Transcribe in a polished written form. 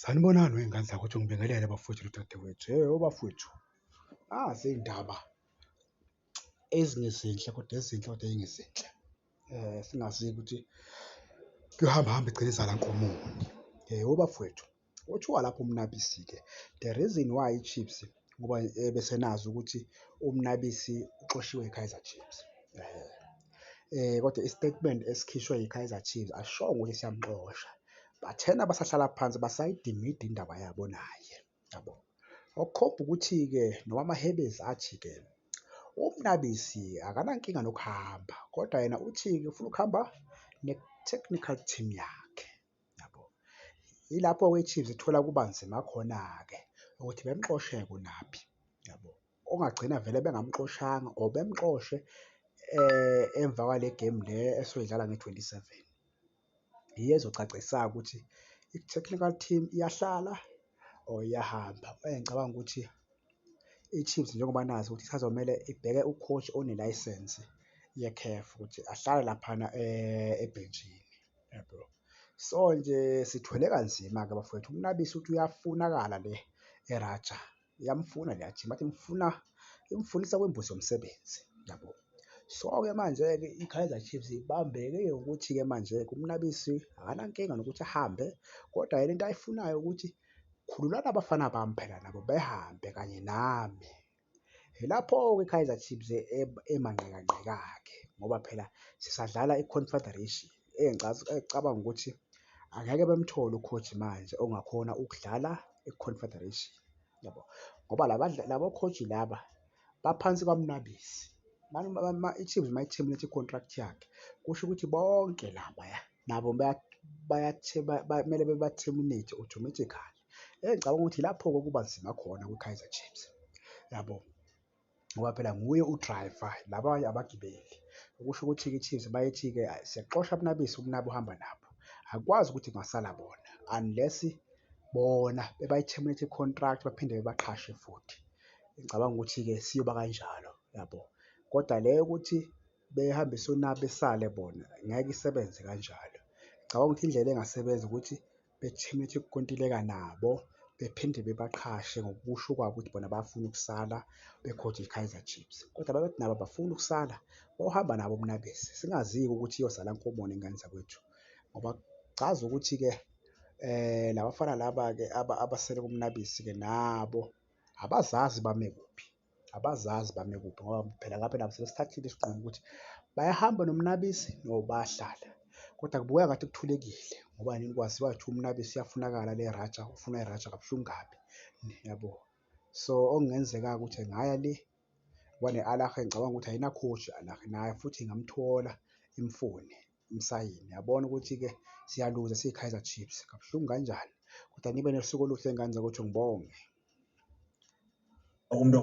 Sanibonani wey'ngane zakwethu, ngibingelele bafowethu nodadewethu. Hhewu bafowethu, nazi iy'ndaba ezingezinhle kodwa ezinhle kodwa ey'ngezinhle. Singazi-ke ukuthi kuyohamba hambe igcine izala nkomoni. Bafowethu, kuthiwa lapho uMnabisi-ke the reason why i-Chiefs ngoba besenazi ukuthi uMnabisi uxoshiwe i-Kaizer Chiefs, ehhe. Kodwa isitatimende esikhishwe i-Kaizer Chiefs asishongo ukuthi siyamxosha, bathena basahlala phansi basayidingida indaba yabo naye, yabo. Okukhomba ukuthi-ke noma amahebezi athi-ke uMnabisi akanankinga nokuhamba kodwa yena uthi-ke ufuna ukuhamba ne-technical team yakhe, yabo. Yilapho-ke i-Chiefs ithola kuba nzima khona-ke ukuthi bemxoshe-ke uNabi, yabo. Okungagcina vele bengamxoshanga or bemxoshe emva kwale gemu le esoyidlala nge-27. Yiyo ezocacisa-ke ukuthi i-technical team iyahlala or iyahamba. Engicabanga ukuthi i-Chiefs njengoba nazi ukuthi kusazomele ibheke u-coach onelayisensi ye-CAF ukuthi ahlale laphana ebhentshini, yabo. So nje sithwele kanzima-ke bafowethu, uMnabisi uthi uyafunakala le eRaja, iyamfuna leya team, bathi imfuna imfunisa kwembuzi yomsebenzi, yabo. So-ke manje-ke i-Kaizer Chiefs ibambeke ngokuthi-ke manje-ke uMnabisi akanankinga nokuthi ahambe kodwa yena into ayifunayo ukuthi khululani abafana bami phela nabo behambe kanye nami. Ilapho-ke i-Kaizer Chiefs emanqikanqika-ke ngoba phela sisadlala i-Confederation engicabanga ukuthi angeke bemthole u-coach manje ongakhona ukudlala i-Confederation, yabo. Ngoba labo coach laba baphansi kwaMnabisi. I-Chiefs mayi-terminate i-contract yakhe kusho ukuthi bonke labaya nabo kumele beba-terminate automatically. Engicabanga ukuthi ilapho-ke okuba nzima khona kwi-Kaizer Chiefs, yabo. Ngoba phela nguye u-driver laba abanye abagibeli. Okusho ukuthi-ke i-Chiefs mayethi-ke siyakuxosha Mnabisi, uMnabi uhamba nabo. Akukwazi ukuthi kungasala bona unless bona bebayi-terminate i-contract baphinde bebaqhashe futhi. Ngicabanga ukuthi-ke siyoba kanjalo, yabo. Kodwa le yokuthi behambise uNabi besale bona ngeke isebenze kanjalo. Ngicabanga ukuthi indlela engasebenza ukuthi be-terminate inkontileka nabo bephinde bebaqhashe ngokusho kwabo ukuthi bona bafuna ukusala be-coach-e i-Kaizer Chiefs, kodwa uma bethi nabo abafuni ukusala bohamba nabo oMnabisi. Singazi-ke ukuthi iyozala nkomoni ngane zakwethu ngoba kuchaza ukuthi-ke la bafana laba-ke abasele kuMnabisi-ke nabo abazazi bame kuphi, abazazi bame kuphi ngoba phela ngabe nabo sebesithathile isinqumo ukuthi bayahamba noMnabisi or bayahlala. Kodwa kubukeka ngathi kuthulekile ngoba nini kwaziwa kuthiwa uMnabisi uyafunakala le Raja, ufunwa iRaja kabuhlungu kabi, yabo. So, okungenzeka-ke ukuthi engaya le ngoba ne-Al Ahly ngicabanga ukuthi ayina-coach i-Al Ahly, nayo futhi ingamthola imfune imsayine. Yabona ukuthi-ke siyaluza siyi-Kaizer Chiefs, kabuhlungu kanjani kodwa nibe nosuku oluhle ngane zakwethu ngibonge. Umuntu.